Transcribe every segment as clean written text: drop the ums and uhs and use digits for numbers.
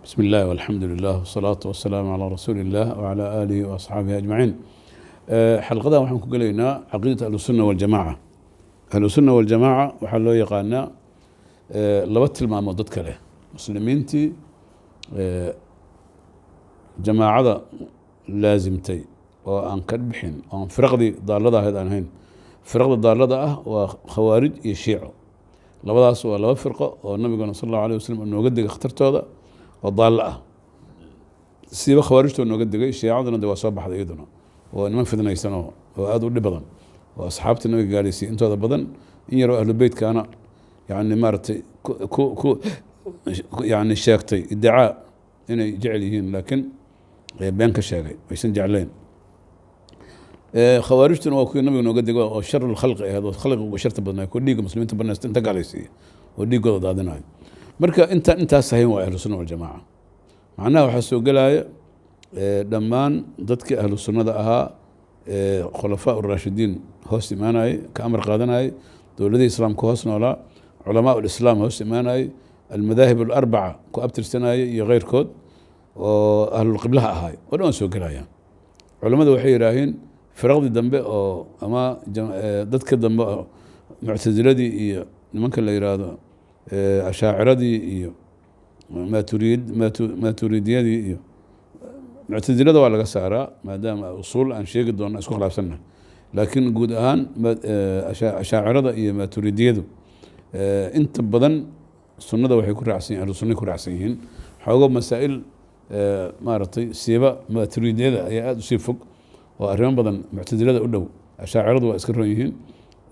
بسم الله والحمد لله والصلاة والسلام على رسول الله وعلى آله وأصحابه أجمعين. Xalqadan waxaan ku gelaynaa caqiidata Ahlusunna waljamaca. Ahlusunna waljamaaca waxaa loo yaqaanaa laba tilmaamood dadka leh, muslimiintii jamaacada laasimtay oo aan ka bixin, oon firaqdii daallada ahayd aan ahayn. Firaqda daallada ah waa Khawaarij iyo Shiico. Labadaas waa laba firqo oo nabiguna sal allahu alay wasalam uu nooga digay khatartooda, oo daallo ah. Siiba Khawaarijtoo nooga digay, Shiicaduna de waa soo baxday iyaduna, oo niman fidnaysan oo aada u dhib badan, oo asxaabta nabiga gaadhaysay intooda badan, in yaroo ahlu beytkaana yani maaragtay ku yani sheegtay iddicaa inay jecel yihiin, laakiin been ka sheegay, aysan jeclayn. Khawaarijtuna waa kuwii nabiga nooga digo oo sharu lkhalqi ahayd, oo khalqiga ugu sharta badnaa, kuwa dhiigga muslimiinta banaysta, inta gaalaysiiya oo dhiiggooda daadinayo. Marka intaan intaas ahayn waa Ahlu Sunna waljamaaca. Macnaha waxaa soo gelaya dhammaan dadkii ahlu sunnada ahaa, khulafaa uraashidiin hoos imaanayay, ka amar qaadanayay, dowladihii islaamka hoos noolaa, culamaa ulislaam hoos imaanayay, almadaahib alarbaca ku abtirsanayay iyo keyrkood, oo ahlulqiblaha ahaay oo dhan waa soo gelayaan. Culammada waxay yidhaaheen firaqdii dambe oo ama dadka dambe oo Muctasiladii iyo nimanka la yidhaahdo Ashaaciradii iyo Maaturidiyadii iyo Muctasilada waa laga saaraa, maadaama usuul aan sheegi doonno isku khilaafsannahay. Laakiin guud ahaan Ashaacirada iyo Maaturidiyadu inta badan sunnada waxay ku raacsan yihin, ahlu sunnay ku raacsan yihiin. Xoogo masaa'il maaragtay siiba Maaturidiyada ayaa aada usii fog oo arrimo badan Muctasilada u dhow. Ashaaciradu waa iska ron yihiin.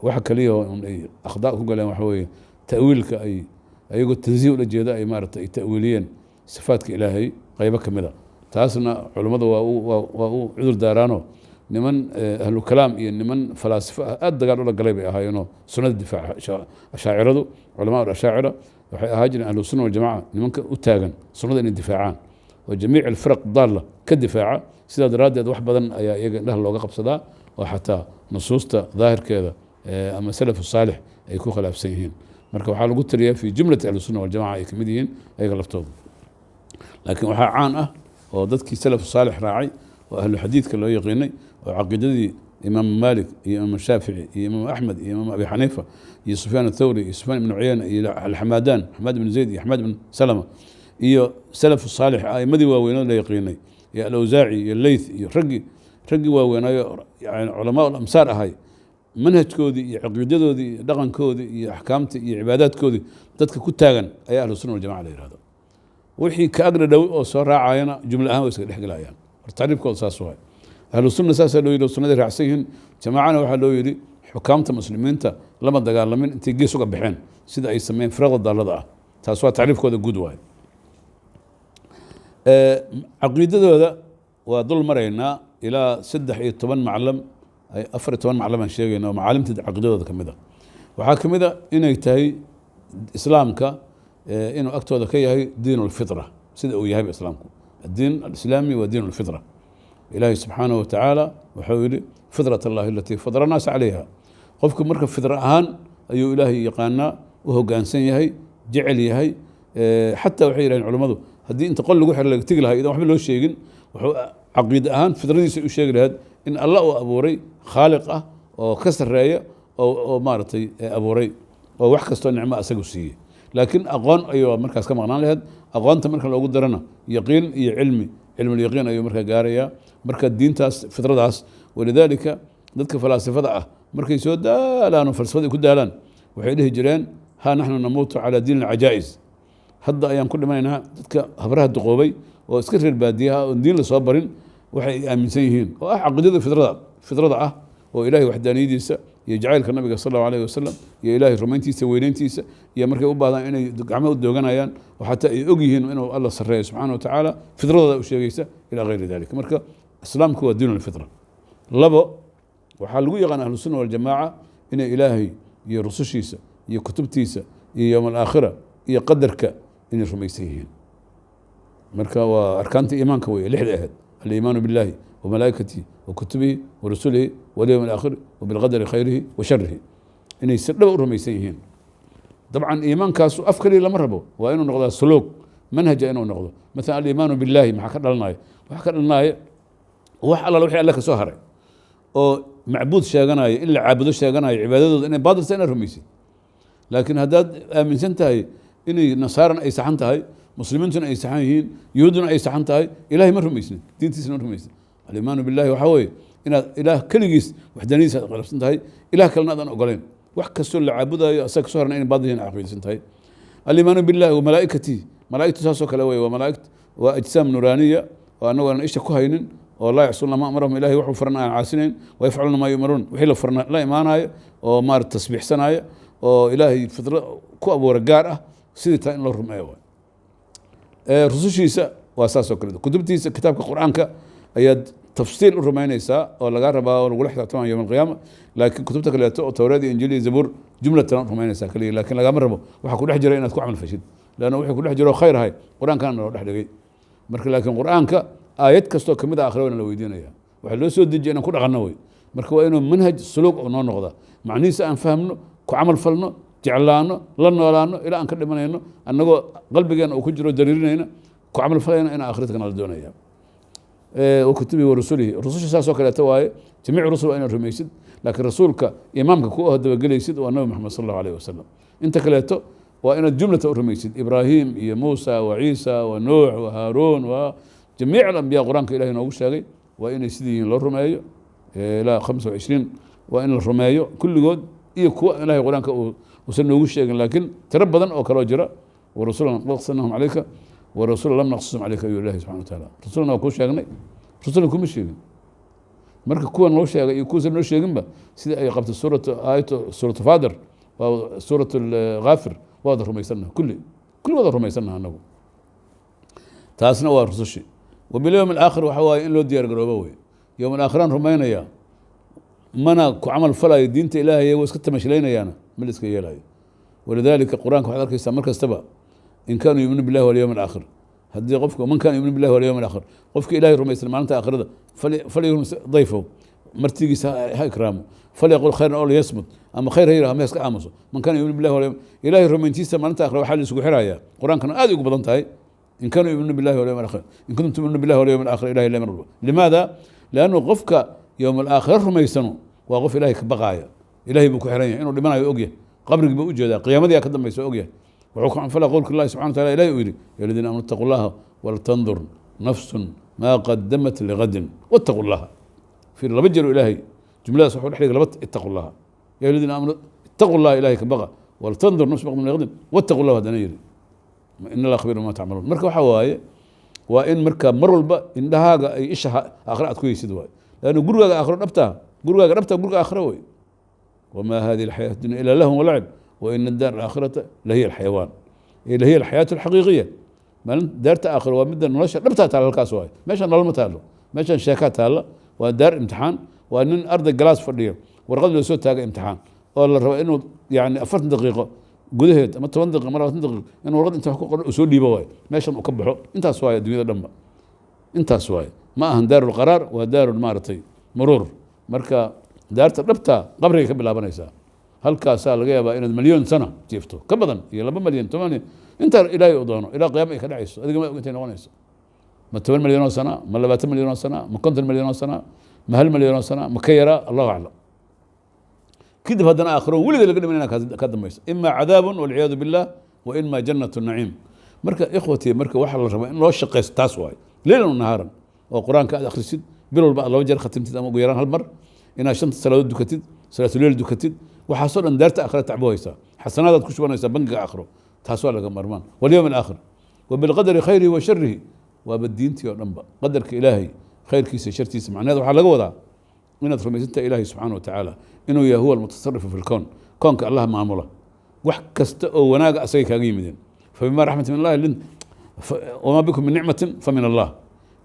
Waxa kaliya un ay akhdaa ku galeen waxa weeye ta'wiilka, ay ayagoo tansiih ula jeeda ay maaragtay ay ta'wiiliyeen sifaadka Ilaahay qaybo ka mid a. Taasna culummadu waa u cudur daaraano, niman ahlu kalaam iyo niman falaasifo ah aada dagaal ula galay bay ahaayeenoo sunnada difaaca. Ashaaciradu, culamaa ashaacira, waxay ahaa jireen Ahlu Sunna waljamaca nimanka u taagan sunnada inay difaacaan oo jamiic alfiraq daalla ka difaaca. Sidaa daraaddeed wax badan ayaa iyaga indhaha looga qabsadaa, oo xataa nusuusta daahirkeeda ama salafu saalix ay ku khilaafsan yihiin. Marka waxaa lagu tiriyaa fi jumlati Ahlu Sunna waljamaca ay kamid yihiin ayaga laftooda. Laakiin waxaa caan ah oo dadkii salafu saalix raacay oo ahlu xadiidka loo yaqiinay, oo caqiidadii Imaam Maalik iyo Imaam Shaafici iyo Imaam Axmed iyo Imaam Abi Xaniifa iyo Sufyaan Athawri iyo Sufyaan ibnu Cuyeyna iyo Alxamaadaan, Xamaad ibnu Zayd iyo Xamaad ibn Salama, iyo salafu saalix aimadii waaweynoo la yaqiinay, iyo Alawsaaci iyo Leyth iyo raggii waaweynaayo, yani culamaa lamsaar ahay, manhajkoodii iyo caqiidadoodii iyo dhaqankoodii iyo axkaamtii iyo cibaadaadkoodii dadka ku taagan ayaa Ahlu Sunna waljamaca la yihahdo. Wixii ka agdha dhow oo soo raacayana jumla ahaan way iskaga dhex gelayaan. Hor tacriifkooda saas waay. Ahlu sunna saasaa loo yidhi, sunnaday raacsan yihiin. Jamaacana waxaa loo yidhi xukaamta muslimiinta lama dagaalamin intay gees uga baxeen, sida ay sameeyeen firaqda daallada ah. Taas waa tacriifkooda guud waay. Caqiidadooda waa dul maraynaa ilaa 13 maclam, 14 maclam aan sheegayna, oo macaalimta caqiidadooda ka mid a. Waxaa ka mid a inay tahay islaamka inuu agtooda ka yahay diin ulfitra, sida uu yahayba islaamku. الدين الإسلامي waa diin ulfitra. Ilaahay subxaanahu watacaala wuxuu yihi: فطرة الله التي فطر الناس عليها. Qofku marka fitra ahaan ayuu Ilaahay yaqaanaa, u hoggaansan yahay, jecel yahay. Xataa waxay yidhahdeen culammadu, haddii inta qol lagu xiro laga tegi lahaa idan waxba loo sheegin, wuxuu caqiide ahaan fitradiisa u sheegi lahayd in Allah uu abuuray, khaaliq ah oo ka sarreeya, oo maaragtay abuuray, oo wax kastoo nicmo asagu siiyey. Laakiin aqoon ayuu markaas ka maqnaan lahayd. Aqoonta marka loogu darana yaqiin iyo cilmi, cilmulyaqiin ayuu markaa gaarayaa. Marka diintaas fitradaas, walidaalika dadka falaasifada ah markay soo daalaan oo falsafada ku daalaan, waxay dhihi jireen: ها نحن نموت على دين العجائز. Hadda ayaan ku dhimanaynaa dadka habraha duqoobay oo iska reer baadiyaha oon diin lasoo barin waxay aaminsan yihiin, oo ah caqiidada fitrada ah, oo Ilahay waxdaaniyadiisa iyo jacaylka nabiga sal allahu alayh wasalam iyo Ilahay rumayntiisa, weyneyntiisa, iyo markay u baahdaan inay gacmo u dooganayaan, oo xataa ay og yihiin inuu Alla sarreeyo subxana wa tacaala, fitradooda u sheegaysa, ilaa gayri dalika. Marka islaamku waa diin ulfitra. Labo, waxaa lagu yaqaan Ahlusunna waljamaaca inay Ilaahay iyo rusushiisa iyo kutubtiisa iyo yowm alaakhira iyo qadarka inay rumaysan yihiin. Marka waa arkaanta iimaanka wey lixda ahayd: الإيمان بالله وملائكته وكتبه ورسله واليوم الآخر وبالقدر خيره وشره, inay si dhaba u rumaysan yihiin. Dabcan iimaankaasu af kaliya lama rabo, waa inuu noqdaa suluug. Manhaja inuu noqdo, mathalan aliimaanu billahi, maxaa ka dhalanaya? Waxaa ka dhalanaya wax alla wixii alle ka soo haray oo macbuud sheeganaya, in la caabudo sheeganayo, cibaadadooda inay baatil tahay inaad rumaysid. Laakiin haddaad aaminsan tahay inay nasaarana ay saxan tahay, muslimiintuna ay saxan yihiin, yuhuudduna ay saxan tahay, ilahay ma rumaysnin, diintiisna ma rumaysnin. Aliimaanu billahi waxaa weeye inaad ilaah keligiis waxdaanadiisa aad qalabsan tahay, ilaah kalena aadan ogolayn, wax kastoo la caabudayo asaga kasoo harna inay baadil yihiin caqiidaysan tahay. Aliimaanu billahi wa malaa'ikatihi, malaa'igtu saasoo kale weye. Waa malaa'igt, waa ajsaam nuraaniya oo annagu aan isha ku haynin, oo laa yacsuuna ma amarahum, ilahay wuxuu faran aan caasinayn, wayafcaluuna maa yu'maruun, wixii la farna la imaanayo, oo maarata tasbiixsanaayo, oo ilaahay fidro ku abuura gaar ah, sidii taa in loo rumeeyo waay. Rusushiisa waa saas oo kale. Kutubtiisa, kitaabka Qur'aanka ayaad tafsiil u rumaynaysaa oo lagaa rabaa oo lagula xisaabtamaya yowm alqiyaama. Laakiin kutubta kaleeto oo Towreed iyo Injiil iyo Zabuur jumlatan rumaynaysaa kaliya, laakiin lagama rabo waxa ku dhex jira inaad ku camal fashid, leanna wixii ku dhex jiro khayr ahay Qur'aankana naloo dhex dhigay. Marka laakiin Qur'aanka aayad kastoo kamid a akhira waana la weydiinaya. Waxaa loo soo dejiya inaan ku dhaqanno wey. Marka waa inuu manhaj suluug oo noo noqda, macnihiisa aan fahmno, ku camal falno, jeclaano, la noolaano ilaa aan ka dhimanayno, annagoo qalbigeena uu ku jiro dariirinayna, ku camal falayna inaan akhirada nala doonaya. Wa kutubihi wa rusulihi, rususha saasoo kaleeto waaye. Jamiic rusul waa inaad rumaysid, laakiin rasuulka imaamka ku aho dabagelaysid waa Nabi Maxamed sal Allahu alayh wasalam. Inta kaleeto waa inaad jumlata u rumaysid, Ibraahim iyo Muusa wa Ciisa wa Nuux wa Haaruun wa jamiic alambiya. Qur-aanka ilahay noogu sheegay waa inay sidii yihiin loo rumeeyo, ilaa 25 waa in la rumeeyo kulligood, iyo kuwa ilahay Qur-aanka uusan noogu sheegin, laakiin tiro badan oo kaloo jira. Warasulan qasnahum calayka warasuula lam naqsusum calayka, ayuu ilahi subxana wa taala. Rasulna waa kuu sheegnay, rasulna kuma sheegin. Marka kuwa noo sheegay iyo kuwuusan noo sheeginba, sida ay qabto suuratu aayatu suuratu Faadir, waa suuratu Ghaafir, waa wada rumaysannaha kulli, kulli wada rumaysannaha anagu. Taasna waa rusushi. Wabilyowm alaakhir waxa waaye in loo diyaar garoobo wey. Yowm alaakhiraan rumaynaya, mana ku camal falayo diinta Ilaahay, waa iska tamashilaynayaana, ma la iska yeelayo. Walidaalika Qur-aanka waxaad arkaysaa mar kastaba in kaanuu yuuminu billahi walyowm alaakhir. Haddii qofku man kaana yuuminu billahi walyowm alaakhir, qofki Ilahay rumaysan maalinta aakhirada, falyukrim dayfahu, martigiisa ha ikraamo, falyaqul khayran oo liyasmut, ama khayr ha yiraha ama ha iska aamuso. Man kaana yuuminu billahi walyowm, Ilahay rumayntiisa maalinta aakhira waxaa la isugu xirayaa. Qur-aankana aad ugu badan tahay in kaanuu yuuminu billahi walyowm alaakhir, in kuntum tu'minuuna billahi walyowm alaakhir. Ilahay la mar limaada? Liannu qofka yowm alaakhira rumaysano waa qof Ilahay ka baqaaya, Ilahay buu ku xiran yahay, inuu dhimanayo ogyahay, qabrigii buu ujeedaa, qiyaamadii ka dambaysa ogyahay. Wuxuu ku canfalaa qowlka Illahi subxana wa taala, Ilahi uu yidhi: ya aladiina aamanu ittaqu llaha waltandur nafsun maa qadamat ligadin wattaqu llaha. Fiir, laba jeer Ilaahay jumladaas wuxuu dhex dhigay laba ittaqu llaha. Ya aladiina aamanu ittaqu llaha, Ilahay ka baqa, waltandur nafsun maa qadamat ligadin wattaqu llah, haddana yidhi in Allah khabiir bima tacmaluun. Marka waxa waaye waa in marka mar walba indhahaaga ay isha aakhira aad ku heysid waaye, leanna gurigaaga aakhiro dhabtaa, gurigaaga dhabtaa guriga aakhiro wey. وما هذه الحياة الدنيا إلا لهو ولعب وإن الدار الآخرة لهي الحيوان، لهي الحياة الحقيقية. Maalin daarta aakhiro waa midda nolosha dhabtaa taala, halkaas waaye. Meeshaan nolol ma taalo, meeshaan sheekaa taalla, waa daar imtixaan. Waa nin arday galaas fadhiyo, warqad loo soo taagay imtixaan, oo la rabo inuu yani 40 daqiiqo gudaheed ama 10 daqiiqo ama 20 daqiiqo inuu warqad inta wax ku qoran uu soo dhiibo waaye, meeshan uu ka baxo. Intaas waaye adduunyada dhanba, intaas waaye. Ma ahan daarul qaraar, waa daarul maaragtay muruur. Marka daarta dhabta qabrigay ka bilaabanaysaa. Halkaasaa laga yaabaa inaad milyoon sano jiifto ka badan, iyo 2 malyan, 10 malyan, intaa Ilaahay uu doono, ilaa qiyaama ay ka dhacayso. Adiga ma og intay noqonayso: ma 10 malyan oo sana, ma 20 malyan oo sana, ma 50 malyan oo sana, ma 1 malyan oo sana, ma ka yaraa? Allahu aclam. Kadib haddana aakhiro weliga laga dhimanayna ka dambaysa, ima cadaabun walciyaadu billah wa ima jannatu naciim. Marka ikhwatii, marka waxaa la rabaa in loo shaqaysto taas waaye, leylan wa nahaaran, oo Qur-aanka aad akhrisid, bil walba aad laba jeer khatimtid ama ugu yaraan hal mar, inaad shanta salaadood dukatid, salaatuleyl dukatid. Waxaasoo dhan daarta aakhira tacbo haysaa, xasanaadaad ku shubanaysaa bangiga aakhiro. Taas waa laga maarmaan. Walyowm alaakhir wa bilqadari khayrihi wa sharihi, waaba diintii oo dhanba, qadarka Ilaahay khayrkiisa shartiisa. Macnaheed waxaa laga wadaa inaad rumaysantahay Ilaahay subxaana wa tacaala inuu yahay huwa almutasarifu fi lkown, koonka Allah maamula, wax kasta oo wanaaga asagay kaaga yimideen. Fabima raxmati min allahi lint, wamaa bikum min nicmatin fa min Allah.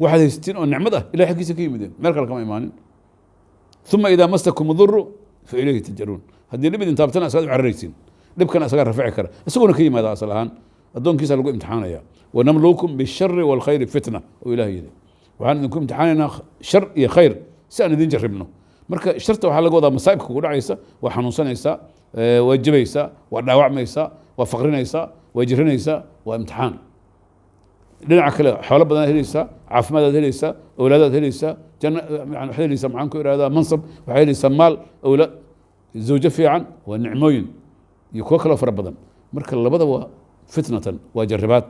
Waxaad haysatiin oo nicmad ah ilahay xaggiisa ka yimideen, meel kale kama imaanin. Uma idaa masakum duru fa ilayhi tajaruun. Haddii dhib idin taabtana asagaad u cararaysiin, dhibkana asagaa rafici kara, isaguna ka yimaada asal ahaan, addoonkiisa lagu imtixaanaya. Wanamluukum bishari walkhayri fitna, oo Ilaah yidhi waxaan idinku imtixaanaynaa shar iyo khayr si aan idin jarribno. Marka sharta waxaa laga wadaa masaa'ibka kugu dhacaysa: waa xanuunsanaysaa, waa jabaysaa, waa dhaawacmaysaa, waa faqrinaysaa, waa jirinaysaa, waa imtixaan. Dhinaca kale xoolo badan helaysaa, caafimaadaad helaysaa, awlaadaad helaysaa, janna yani waxaad helaysaa, maxaan ku ihahdaa, mansab waxaad helaysaa, maal, awlaad, zawjo fiican, waa nicmooyin iyo kuwo kaloo fara badan. Marka labada waa fitnatan, waa jarribaad,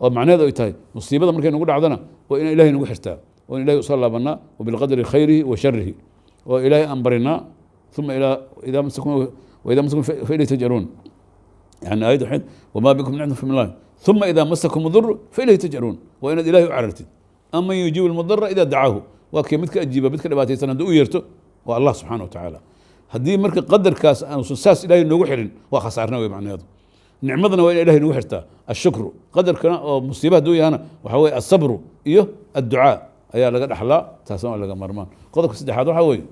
oo macnaheedu ay tahay musiibada markay nagu dhacdana waa inaan Ilahay nagu xirtaa oo in Ilahay usoo laabanaa, wabilqadri khayrihi wa sharihi, oo Ilahay aan barinaa. Uma ilaa idaa masakum waidaa masakum fa ilayhi taj'aruun. Yani aayadda waxay wamaa bikum nicmatan fa min Allah uma idaa masakum duru fa ilayhi taj'aruun. Waa inaad Ilahay u carartid. Aman yujiibu almudara idaa dacaahu, waa kii midka ajiiba midka dhibaataysan hadduu u yeerto, waa Allah subxaana wa tacaala. Haddii marka qadarkaas aanusan saas Ilahay noogu xirin, waa khasaarna wey macnaheedu. Nicmadana waa in Ilahay nagu xirtaa, ashukru. Qadarkana oo musiiba hadduu yahana waxaa weye asabru iyo adducaa ayaa laga dhaxlaa, taasna waa laga maarmaan. Qodobka saddexaad waxaa weeye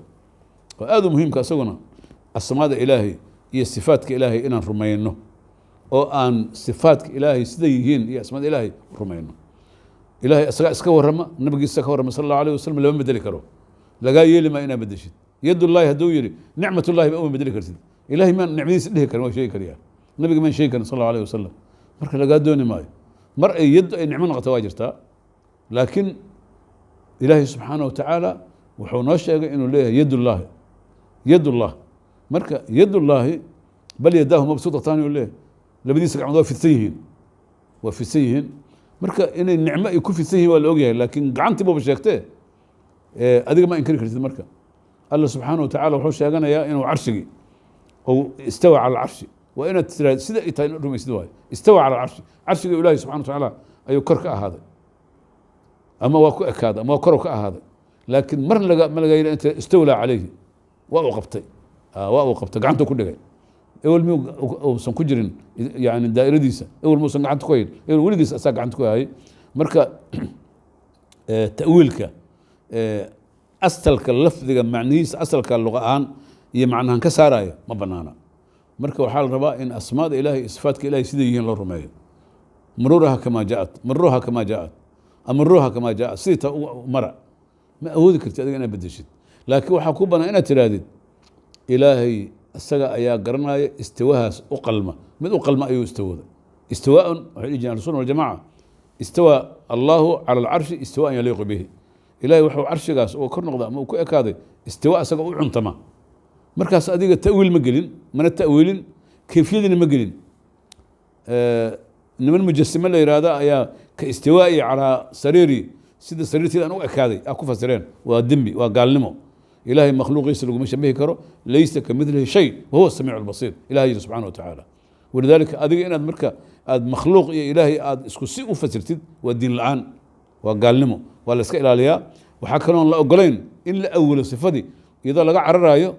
oo aad u muhiimka isaguna, asmaada Ilaahay iyo sifaadka Ilaahay inaan rumayno, oo aan sifaadka Ilaahay siday yihiin iyo asmaada Ilaahay rumayno. Ilaahay isagaa iska warrama, nabigiisa ka warrama sala Allahu alayh wasalam, lama bedeli karo. Lagaa yeeli maa inaad bedeshid. Yadullaahi hadduu yidhi, nicmatullahi ba uma bedeli kartid. Ilahay maan nicmadiisa dhihi karin, waa sheegi kariyaa, nabiga maan sheegi karin sal Allahu alayh wasalam. Marka lagaa dooni maayo mar ay yaddu ay nicmo noqoto, waa jirtaa. Laakiin Ilaahay subxaana wa tacaala wuxuu noo sheegay inuu leeyahay yadullaahi, yadullah. Marka yadullaahi, bal yadaahu mabsuutataani uu leeyahay, labadiisa gacmood waa fidsan yihiin, waa fidsan yihiin. Marka inay nicmo ay ku fidsan yihiin waa la ogyahay, laakiin gacantii buuba sheegtee, adiga ma inkari kartid. Marka Alla subxaana wa tacala wuxuu sheeganayaa inuu carshigii ou istawa cala alcarshi, waa inaad tiraahdo sida ay tahay in rumaysid waayo. Istawa cala alcarshi, carshiga Ilaahi subxana wa tacaala ayuu kor ka ahaaday, ama waa ku ekaaday, ama waa korow ka ahaaday. Laakiin mar laga ma laga yidhi inta istawlaa calayhi, waa uu qabtay, waa uu qabtay, gacantuu ku dhigay. Ewel miyuu uusan ku jirin yani daa'iradiisa? Ewel muusan gacanta ku hayn? Ewel weligiis asaa gacanta ku hayay. Marka ta'wiilka asalka lafdiga, macnihiisa asalka luqa ahaan iyo macnahan ka saaraya ma banaana. Marka waxaa la rabaa in asmaada Ilahay iyo sifaadka Ilahay siday yihiin loo rumeeyo. Muruuraha kamaa jaat, muruuha kamaa jaat, amaruuha kamaa jaat, sidii ta mara. Ma awoodi karti adiga inaad bedeshid, laakiin waxaa ku banaan inaad tirahdid Ilaahay isaga ayaa garanaya istiwahaas u qalma, mid u qalma ayuu istawooda. Istiwaaun waxay dhihi jireen Ahlusunna waljamaca, istawa Allahu cala alcarshi istiwaan yaliiqu bihi. Ilahay wuxuu carshigaas uu kor noqda ama uu ku ekaaday istiwa isaga u cuntama. Markaas adiga ta'wiil ma gelin, mana ta'wiilin, kayfiyadiina ma gelin. Niman mujasime la yihahda ayaa ka istiwaa'i calaa sariiri, sida sariirteeda aan u ekaaday, a ku fasireen. Waa dembi, waa gaalnimo. Ilahay makhluuqiisa laguma shabihi karo. Laysa ka midlihi shay wahuwa samiicu albasiir, Ilahay yidhi subxana wa tacaala. Walidaalika adiga inaad marka aad makhluuq iyo Ilaahay aad isku si u fasirtid waa diin la-aan, waa gaalnimo, waa la iska ilaaliyaa. Waxaa kaloon la ogolayn in la awilo sifadii iyadoo laga cararayo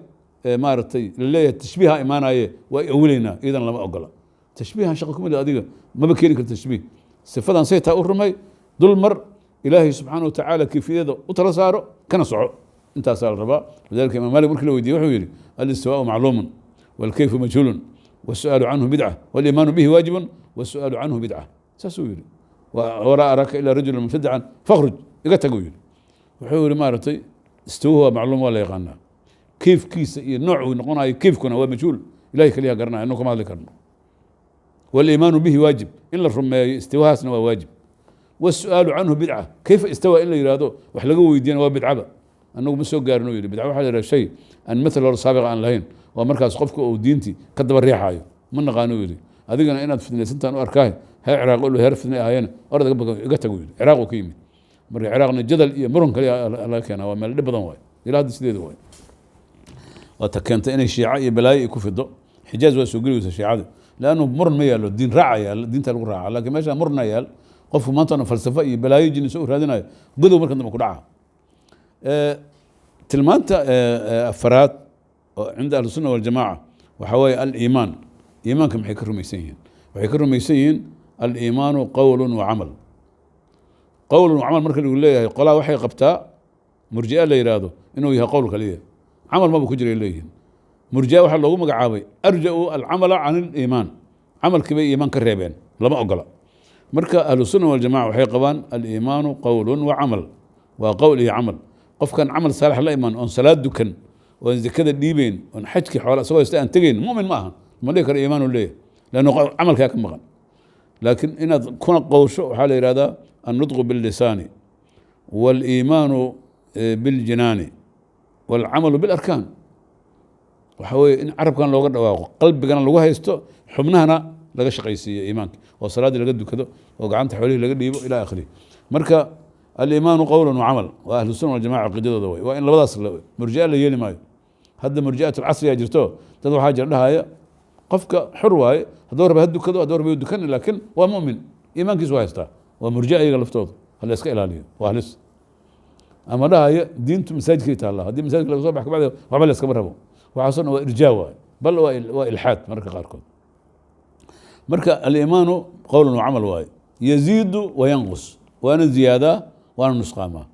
maaragtay laleeyahay tashbiiha imaanaye, waa awileynaa, iyadan lama ogola. Tashbiihan shaqa kumid adiga maba keeni karto tashbiih. Sifadan say taa u rumay, dul mar, Ilaahay subxaana wa tacaala kayfiyada u tala saaro, kana soco. Intaasaa la rabaa. Lidalika Imaam Malik markii la weydiiyey wuxuu yidhi: alistiwaau macluumun walkayfu majhuulun wasu'aalu canhu bidca waliimaanu bihi waajibun wasu'aalu canhu bidca. Saasuu yidhi. Walaa araka ilaa rajulan mubtadican fakhruj, iga tag uu yidhi. Wuxuu yidhi maaragtay istiwuhu waa macluum, waa la yaqaanaa. Kayfkiisa iyo nooc uu noqonayo kayfkuna waa majhuul, Ilahay keliya garanaya, inuu kama hadli karno. Waliimaanu bihi waajib, in la rumeeyo istiwahaasna waa waajib. wasu'aalu canhu bidca, kayfa istawa in la yihahdo wax laga weydiiyana waa bidcaba, anagu ma soo gaarin uu yidhi. Bidca waxaa la yidhaha shay aan mathal hore saabiqa aan lahayn, waa markaas qofka uu diintii ka daba riixaayo. Ma naqaano uu yidhi. Adigana inaad fidnaysantaan u arkaahay, hee Ciraaq olu heer fidnay ahaayeen, orad iga tag uu yidhi. Ciraaq uu ka yimid. Marka Ciraaqna jadal iyo muran kaliya laga keenaa, waa meel dhib badan waay, ilaa hadda sideeda waay. Waa ta keentay inay shiica iyo balaayo ay ku fido. Xijaaz waa soo geli weysa shiicada, leannu muran ma yaallo, diin raaca yaal, diinta lagu raaca. Laakiin meesha murna yaal, qofku maantana falsafo iyo balaayo jinni soo raadinayo, godow markan dambe ku dhaca. Tilmaanta afaraad oo cinda ahlusunna waljamaca waxaa weeye aliimaan. Iimaanka maxay ka rumaysan yihiin? Waxay ka rumaysan yihiin aliimaanu qowlu wa camal. Qowlun wa camal marka lagu leeyahay, qolaa waxay qabtaa, murji'a la yidhaahdo, inuu yahay qowl kaliya, camal maba ku jiray leeyihiin. Murji'a waxaa loogu magacaabay arja'u alcamala can aliimaan, camalkii bay iimaan ka reebeen, lama ogola. Marka ahlusunna waljamaca waxay qabaan aliimaanu qowlun wa camal, waa qowl iyo camal. Qofkan camal saalix la iman, oon salaad dukan, oon zakada dhiibeyn, oon xajkii xoola isagoo haysta aan tegeyn, mu'min ma aha, ma dhihi karo iimaan uu leeyahay, leannu camalkaa ka maqan. Laakiin inaad kuna qowsho waxaa la yidhahdaa Annutqu billisaani waaliimaanu biljinaani waalcamalu bilarkaan. Waxa weeye in carabkan looga dhawaaqo, qalbigana lagu haysto, xubnahana laga shaqaysiiyo iimaanka, oo salaaddii laga dukado, oo gacanta xoolihii laga dhiibo, ila akhirihi. Marka aliimaanu qowlan wa camal waa ahlu sunna waljamaca caqiidadooda wey. Waa in labadaas murji'a la yeeli maayo. Hadda murji'at alcasriyaa jirto, dad waxaa jira dhahaya qofka xor waaye, hadduu raba ha dukado, hadduu raba dukan, laakiin waa mu'min, iimaankiisu waa haystaa. Waa murji'a iyaga laftooda, ha la iska ilaaliyo, waa halis. Ama dhahaya diintu masaajidkay taallaa, haddii masaajidka laga soo bax kabacdi waxba la iskama rabo. Waxaasoo dhan waa irjaa waaye, bal waa ilxaad mararka qaarkood. Marka aliimaanu qowlan wa camal waaye, yaziidu wa yanqus, waana ziyaadaa waana nusqaamaa.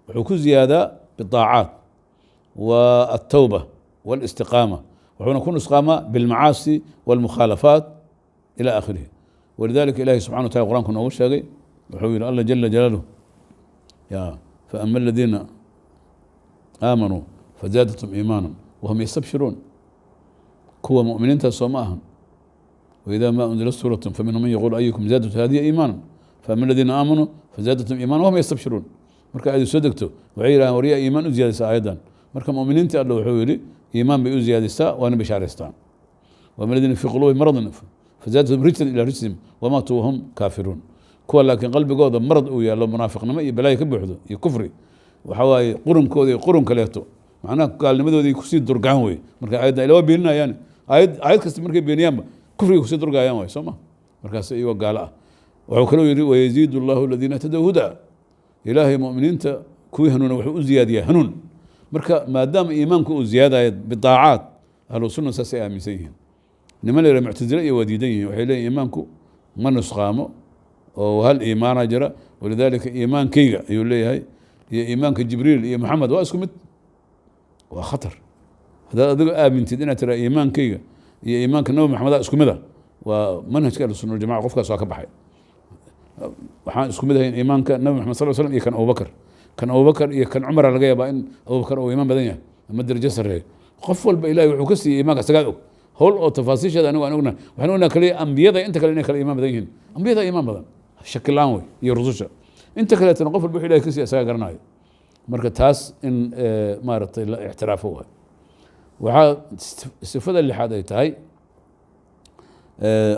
Wuxuu ku ziyaadaa biaacaat wa altawba wاlistiqaama, wuxuuna ku nusqaamaa bilmacaasi wاlmukhaalafaat ila akhirihi. Walidalika ilahi subxana wa taala qur'aanku noogu sheegay, wuxuu yihi Allah jala jalaaluh: ya faama aladiina aamanuu fazaadathum iimaana wahum yastabshiruun. Kuwa mu'miniintaas soo ma ahan? وإذا ما أنزلت سورة فمنهم من يقول أيكم زادت هذه إيمانا فأما الذين آمنوا فزادتهم إيمانا وهم يستبشرون. Marka ay soo degto waxay yidhahaan: waryaa iimaan u ziyaadaysaa aayaddan? Marka mu'miniinta Alla wuxuu yidhi iimaan bay u ziyaadaysaa, waana bishaaraystaan. وأما الذين في قلوبهم مرض فزادتهم رجسا إلى رجسهم وماتوا وهم كافرون. Kuwa laakiin qalbigooda marad uu yaallo, munaafiqnimo iyo balaayo ka buuxdo iyo kufri, waxa waaye qurunkooda iyo qurun kaleeto, macnaha gaalnimadoodii kusii durgaan wey. Marka aayadda ila waa beeninayaan, aayad kasta markay beeniyaanba kufriga kusii durgaayaan waay, soo ma? Markaas iyagoo gaalo ah wuxuu kaloo yidhi: ويزيد الله الذين اهتدوا هدى. Ilaahay mu'miniinta kuwii hanuuna wuxuu u ziyaadiyaa hanuun. Marka maadaama iimaanku uu ziyaadayo bidaacaat, ahlu sunna saasay aaminsan yihiin. Niman la yidhaha muctazile iyo waa diidan yihiin, waxay leeyihin iimaanku ma nusqaamo oo hal iimaana jira. Walidaalika iimaankayga ayuu leeyahay iyo iimaanka Jibriil iyo Maxamed waa isku mid. Waa khatar haddaad adigo aamintid inaad tiraa iimaankayga iyo iimaanka Nabi Maxamed aa isku mid a. Waa manhajka ahlu sunna waljamaca, qofkaas waa ka baxay. Waxaan isku mid ahayn iimaanka Nabi Maxamed sal slam iyo kan Abubakar, kan Abubakar iyo kan Cumara. Laga yaabaa in Abubakar uu iimaan badan yahay ama darajo sarreeyo. Qof walba Ilahay wuxuu ka siiyey iimaanka isagaa og, howl oo tafaasiisheeda anigu aan ognahay. Waxaan ognahay kaliya ambiyada inta kale inay kala iimaan badan yihiin. Ambiyada iimaan badan shaki la'aan wey iyo rususha inta kaleetana. Qof walba wuxuu Ilahay ka siiyey isagaa garanayo. Marka taas in maaragtay la ictiraafo waay. Waxaa sifada lixaad ay tahay,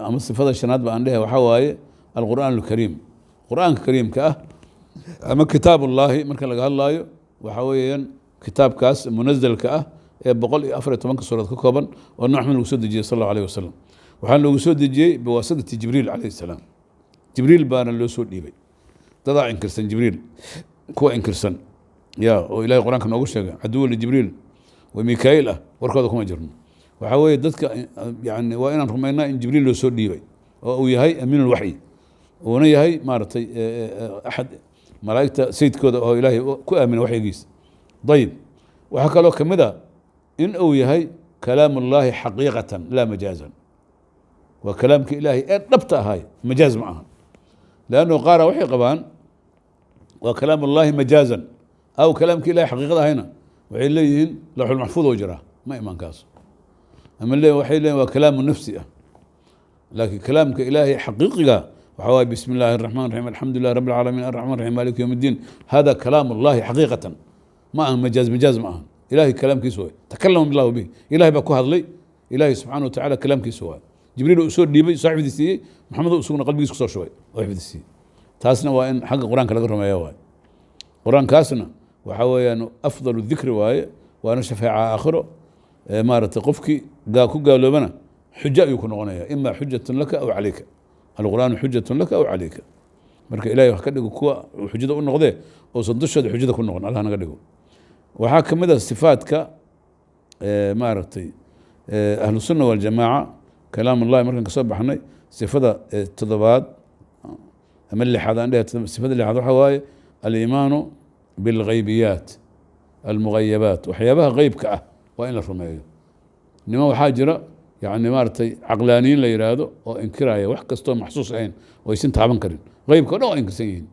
ama sifada shanaad ba aan dhehe, waxaa waaye alqur'aan alkariim, qur'aanka kariimka ah ama kitaab ullaahi. Marka laga hadlaayo waxaa weeyaan kitaabkaas munazalka ah ee 114-ka suurad ka kooban oo Nabi Maxamed lagu soo dejiyey sal allahu alayh wasalam. Waxaa loogu soo dejiyey biwaasitati Jibriil calayhi salaam. Jibriil baana loo soo dhiibay. Dadaa inkirsan Jibriil, kuwa inkirsan ya oo Ilahay qur-aanka noogu sheegay caduwa lijibriil wa Mikail ah, warkooda kuma jirno. Waxaa weeye dadka yani waa inaan rumaynaa in Jibriil loo soo dhiibay oo uu yahay amiin ulwaxyi, uuna yahay maaragtay axad malaa'igta sayidkooda oo Ilaahay ku aamina waxyigiisa. Dayib, waxaa kaloo kamid a in uu yahay kalaam ullahi xaqiiqatan laa majaazan. Waa kalaamka Ilaahay ee dhabta ahay, majaaz ma aha. Leannu qaara waxay qabaan waa kalaam ullahi majaazan aw kalaamka ilahay xaqiiqada ahayna, waxay leeyihiin lawxulmaxfuud oo jiraa ma imaan kaas, ama waxay leeyihin waa kalaamu nafsi ah. Laakiin kalaamka Ilaahay xaqiiqiga waxaa waaye bismi illahi الرحمن الرحيم الحمد لله رب العالمين الرحمن الرحيم مالك يوم الدين. هذا كلام الله حقيقة, ma aha majaaz, majaaz ma aha. Ilahay kalaamkiisa waay, تكلم الله به, ilahay baa ku hadlay. Ilahay subxaana wa tacala kalaamkiisa waay. Jibriil uu soo dhiibay, soo xifdi siiyey, Maxamed isaguna qalbigiisa kusoo shubay oo xifdi siiyey. Taasna waa in xagga qur-aanka laga rumeeya waay. Qur-aankaasna waxaa weeyaan أفضل الذكر waaye, waana shafeeca aakhiro. Maaragtay qofkii ku gaaloobana xujo ayuu ku noqonaya, إما حجة لك أو عليك, القرآن حجة لك أو عليك. Marka Ilahay wax ka dhigo kuwa xujada u noqdee uusan dushooda xujada ku noqon, Allah naga dhigo. Waxaa kamid a sifaadka maaragtay ahlu sunna waljamaaca, kalaam ullahi markaan kasoo baxnay, sifada toddobaad ama lixaad aan dhehe, sifada lixaad waxaa waaye aliimaanu bilghaybiyaat almugayabaat. Waxyaabaha qeybka ah waa in la rumeeyo. Niman waxaa jira yani maaragtay caqlaaniyiin la yidhaahdo oo inkiraya wax kastoo maxsuus ahayn oo aysan taaban karin, qeybka o dhan waa inkirsan yihiin.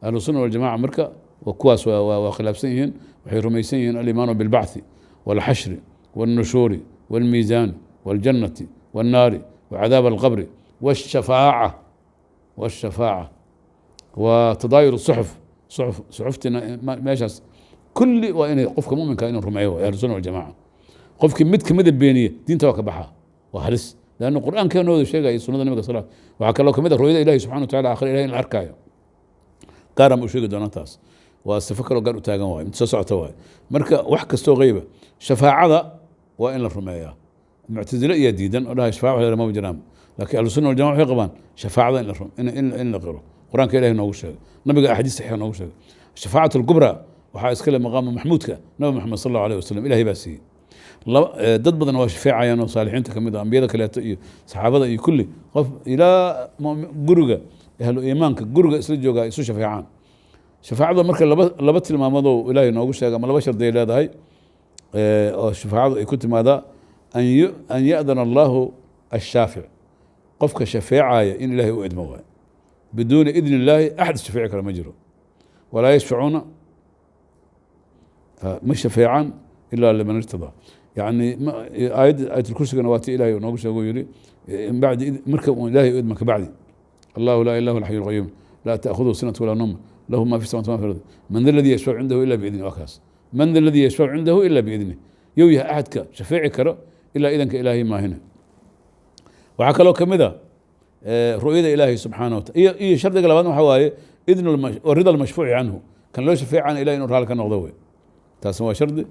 Ahlu sunna waljamaca marka kuwaas waa khilaafsan yihiin. Waxay rumaysan yihiin aliimaanu bilbacthi walxashri والنشور والميزان والجنة والنار وعذاب القبر والشفاعة. Waa tadaayur suxuf, suxuf suxuftina meeshaas kulli waa inay qofka muminka inuu rumeeyo. Waa ahlu sunna waljamaca. Qofkii mid kamida beeniye diinta waa ka baxaa, waa halis, lanna qur'aankeenooda sheegaya, sunnada nabiga sal. Waxaa kaloo kamid ah rooyada ilahi subxana wa tacala, aakhira ilahi in la arkaayo, gaaraan buu sheegi doonaa. Taas waa sifo kaloo gaar u taagan waayo, mid soo socota waayo. Marka wax kastoo qeyba, shafaacada waa in la rumeeyaa. Muctazile iyaa diidan oo dhahay shafaca wax ma jiraan, laakiin ahlu sunna waljamaca waxay qabaan shafaacada in la qiro. Qur-aanka ilahi noogu sheegay, nabiga axaadiis saxiixa noogu sheegay. Shafaacatu alkubra waxaa iskale maqaama maxmuudka nabi Maxamed sal allahu alayh wasalam, ilahay baa siiyey. Dad badan waa shafeecayaan oo saalixiinta kamid ah, ambiyada kaleeto iyo saxaabada iyo kulli qof ilaa guriga ahlu iimaanka guriga isla joogaa isu shafeecaan. Shafaacada marka laba tilmaamoodoo ilaahay noogu sheegay ama laba shardi ay leedahay oo shafaacadu ay ku timaadaa: an ya'dana allahu ashaafic, qofka shafeecaya in ilahay u idmo waayo. Biduuni idni illaahi axad shafeeci kara ma jiro. Walaa yashfacuuna, ma shafeecaan, ilaa liman irtadaa. Yani aayadda aayatulkursigana waa ti ilahay noogu sheego, yiri in bacdi marka uu ilahay u idmo kabacdi. Allahu laa ilaha alxayu alqayuum, laa ta'khuduhu sinatu walaa nawm, lahu ma fi samawati ma fi ard, man da alladhi yashfacu cindahu ila biidnih. Waa kaas, man da alladhi yashfacu cindahu ila biidnih, yow yahay axadka shafeeci karo ilaa idanka ilaahay maahine. Waxaa kaloo kamid a ru'yada ilaahay subxaanahu wa taala. Iyo shardiga labaadna waxaa waaye idnu rida almashfuuci canhu, kan loo shafeecana ilahay inuu raali ka noqdo wey. Taasna waa shardi.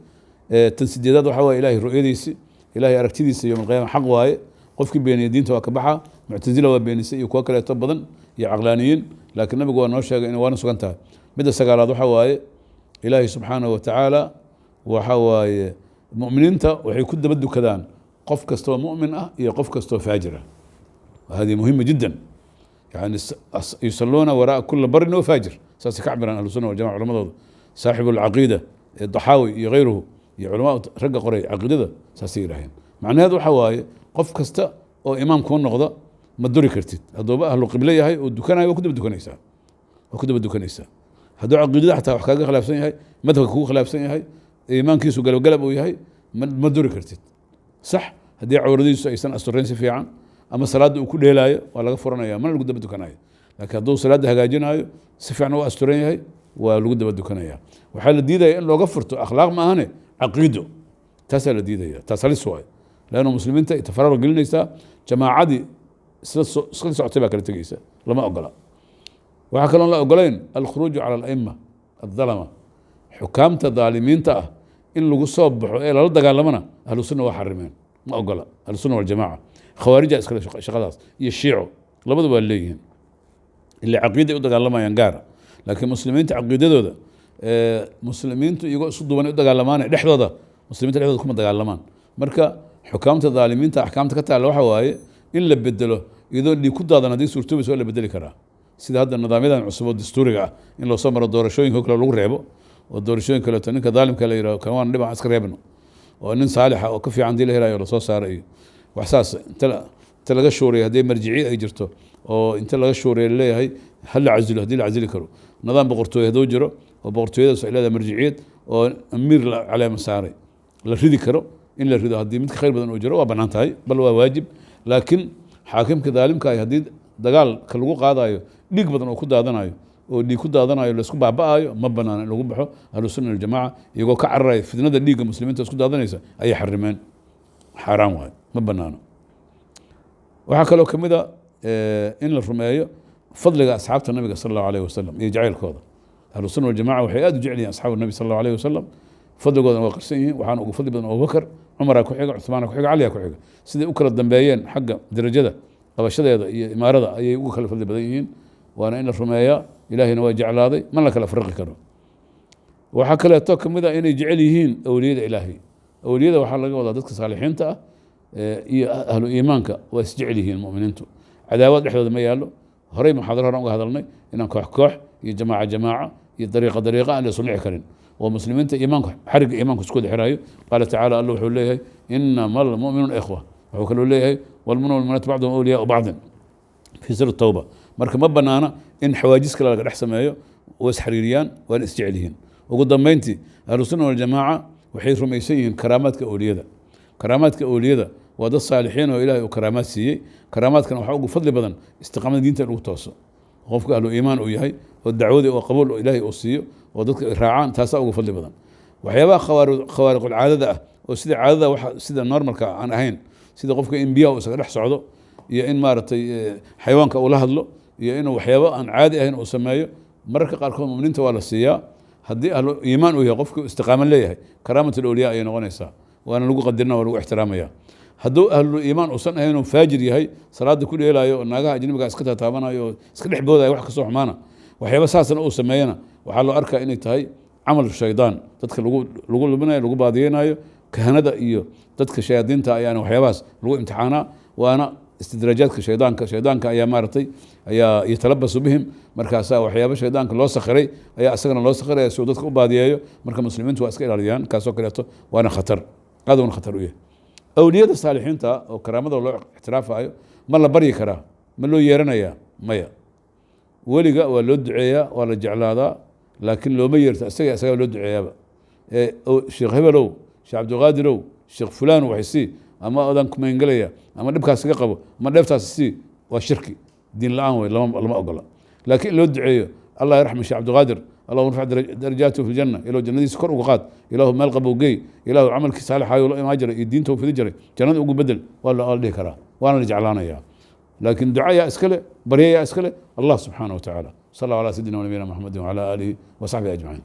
Tan sideedaad waxaa waaye ilahay ru'yadiisi, ilahay aragtidiisa yowm alqiyama xaq waaye. Qofkii beeniya diinta waa ka baxa. Muctazila waa beenisay iyo kuwo kaleeto badan iyo caqlaaniyiin, laakiin nabigu waa noo sheegay in waana sugan tahay. Midda sagaalaad waxaa waaye ilaahay subxaanahu wa tacaala waxa waaye mu'miniinta waxay ku daba dukadaan qof kastoo mu'min ah iyo qof kastoo faajir ah. وهذه مهمة جدا، يعني يصلون وراء كل بر وفاجر. saasay ka cabiraan ahlu sunna waljamaca culamadooda, saaxibu alcaqiida daxaawi iyo غayruhu iyo culamaa ragga qoray caqiidada saasay yidhaaheen. Macnaheedu waxa waaye qof kasta oo imaam kuu noqda ma duri kartid. Hadduuba ahlu qiblo yahay oo dukanayo, waa ku daba dukanaysaa, waa ku daba dukanaysaa. Hadduu caqiidada xataa wax kaaga khilaafsan yahay, madhabka kugu khilaafsan yahay, iimaankiisu galabgalab uu yahay, ma duri kartid. Sax, haddii cawradiisu aysan asturayn si fiican ama salaadda uu ku dheelaayo, waa laga furanaya, mana lagu daba dukanayo. Laakiin hadduu salaadda hagaajinayo, si fiican u asturan yahay, waa lagu daba dukanaya. Waxaa la diidaya in looga furto akhlaaq ma ahane caqiido, taasaa la diidaya. Taas halis waayo, leanna muslimiinta tafaraaruq gelinaysaa, jamaacadii isla socotay baa kala tegeysa, lama ogola. Waxaa kaloon la ogolayn alkhuruuju cala alaima aldalama, xukaamta dhaalimiinta ah in lagu soo baxo ee lala dagaalamana ahlu sunna waa xarimeen, ma ogola ahlu sunna waljamaca. Khawaarija iskale shaqadaas iyo shiico, labadu waa leeyihiin, ila caqiiday u dagaalamayaan gaara. Laakiin muslimiinta caqiidadooda, muslimiintu iyagoo isu duuban u dagaalamaan dhexdooda, muslimiinta dhexdooda kuma dagaalamaan. Marka xukaamta dhaalimiinta axkaamta ka taalla waxa waaye in la bedelo iyadoo dhiig ku daadan. Haddii suurtoobaysa waa la bedeli karaa, sida hadda nidaamyadan cusub oo dastuuriga ah in loo soo maro doorashooyinka oo kale lagu reebo, oo doorashooyin kaleeto ninka daalimka la yidhaho kan waan dhib aan iska reebno, oo nin saalixa oo ka fiican dii la helayo lasoo saaro iyo wax saas. Inta laga shuuriyo, haddii marjiciye ay jirto oo inta laga shuuriyo laleeyahay ha la casilo haddii la casili karo. Nidaam boqortooye hadduu jiro oo boqortooyadaas ay leedahay marjiciyad oo amiir la caleema saaray la ridi karo, in la rido haddii mid ka khayr badan uu jiro waa bannaan tahay, bal waa waajib. Laakiin xaakimka daalimka ah haddii dagaalka lagu qaadayo dhiig badan oo ku daadanayo, oo dhiig ku daadanayo, laisku baaba'ayo, ma banaana in lagu baxo. Ahlu sunna waljamaca iyagoo ka cararaya fitnada dhiigga muslimiinta isku daadanaysa ayay xarimeen, xaaraan waayo, ma banaano. Waxaa kaloo kamid a in la rumeeyo fadliga asxaabta nabiga sal allahu alayh wasalam iyo jacaylkooda. Ahlu sunna waljamaca waxay aad u jecel yihiin asxaabu nabi sal allahu alayh wasalam, fadligoodana waa qarsan yihiin. Waxaana ugu fadli badan Abubakar, Cumaraa ku xiga, Cuthmaana ku xiga, Caliyaa ku xiga. Siday u kala dambeeyeen xagga darajada qabashadeeda iyo imaarada ayay ugu kala fadli badan yihiin, waana in la rumeeyaa. Ilaahayna waa jeclaaday, man la kala farqi karo. Waxaa kaleeto kamid ah inay jecel yihiin awliyada ilaahay. Awliyada waxaa laga wadaa dadka saalixiinta ah iyo ahlu iimaanka, waa isjecel yihiin mu'miniintu, cadaawad dhexdooda ma yaallo. Horey muxaadaro horan uga hadalnay inaan koox koox iyo jamaaca jamaaca iyo dariiqa dariiqa aan la isu nici karin, oo muslimiinta iimaanku xarigga iimaanku isku wada xiraayo. Qaala tacaala, alla wuxuu leeyahay: inama almu'minuuna ikhwa. Wuxuu kaloo leeyahay: walmu'minuuna walmu'minaatu bacduhum awliyaau bacdin, fi sura tawba. Marka ma banaana in xawaajis kale laga dhex sameeyo, waa isxariiriyaan, waana isjecel yihiin. Ugu dambeyntii, ahlu sunna waljamaaca waxay rumaysan yihiin karaamaadka awliyada. Karaamaadka awliyada waa dad saalixiin oo ilaahay uu karaamaad siiyey. Karaamaadkana waxaa ugu fadli badan istiqaamada diinta in lagu tooso, qofku ahlu iimaan uu yahay. Oo dacwadii oo qabuul oo Ilaahay uu siiyo oo dadka ay raacaan, taasaa ugu fadli badan. Waxyaabaha khawaariqul caadada ah oo sida caadada waxa sida normalka aan ahayn, sida qofka in biyaha uu isaga dhex socdo, iyo in maaragtay xayawaanka uu la hadlo, iyo inuu waxyaabo aan caadi ahayn uu sameeyo, mararka qaarkood muminiinta waa la siiyaa. Haddii ahlu iimaan uu yahay, qofku istiqaamo leeyahay, karaamat alawliyaa ayay noqonaysaa, waana lagu qadirina, waa lagu ixtiraamaya. Hadduu ahlu iimaan uusan ahayn oo faajir yahay, salaada ku dheelaayo oo naagaha ajnabiga iska taataabanayo oo iska dhex boodayo, wax kasoo xumaana, waxyaaba saasna uu sameeyana, waxaa loo arkaa inay tahay camal shaydaan, dadka lagu luminayo, lagu baadiyeynayo. Kahanada iyo dadka shayaadiinta ayaana waxyaabahaas lagu imtixaanaa, waana istidraajaadka shaydaanka. Shaydaanka ayaa maaragtay ayaa yatalabasu bihim. Markaasaa waxyaaba shaydaanka loo sakhiray ayaa isagana loo sakhiraya si uu dadka u baadiyeeyo. Marka muslimiintu waa iska ilaaliyaan kaasoo kaleeto, waana khatar, aad uuna khatar u yahay. Awliyada saalixiinta oo karaamada loo ixtiraafayo, ma la baryi karaa? Ma loo yeeranayaa? Maya. Weliga waa loo duceeyaa, waa la jeclaadaa, laakiin looma yeerto. Isagaa loo duceeyaaba. Sheekh hebelow, Sheekh Cabdiqaadirow, Sheekh fulaan, waxay sii ama odaan kumaangelaya ama dhibkaas iga qabo ama dheeftaas sii, waa shirki, diin la-aan wey, lama ogola. Laakiin in loo duceeyo, "Allah yarxam Sheekh Cabdiqaadir, Allahuma rfac darajaatahu fi ljanna, ilahu jannadiisa kor uga qaad, ilaahu meel qabow geey, ilaahu camalkii saalixaayo la imaan jiray iyo diinta uu fidi jiray jannada ugu bedel," waa la dhihi karaa, waana la jeclaanayaa. Laakiin duca yaa iskale? Barya yaa iskale? Allah subxaanahu wa tacaala. Sal allahu ala sayidina wa nabiyina Maxamedi wacala aalihi wa saxbihi ajmaciin.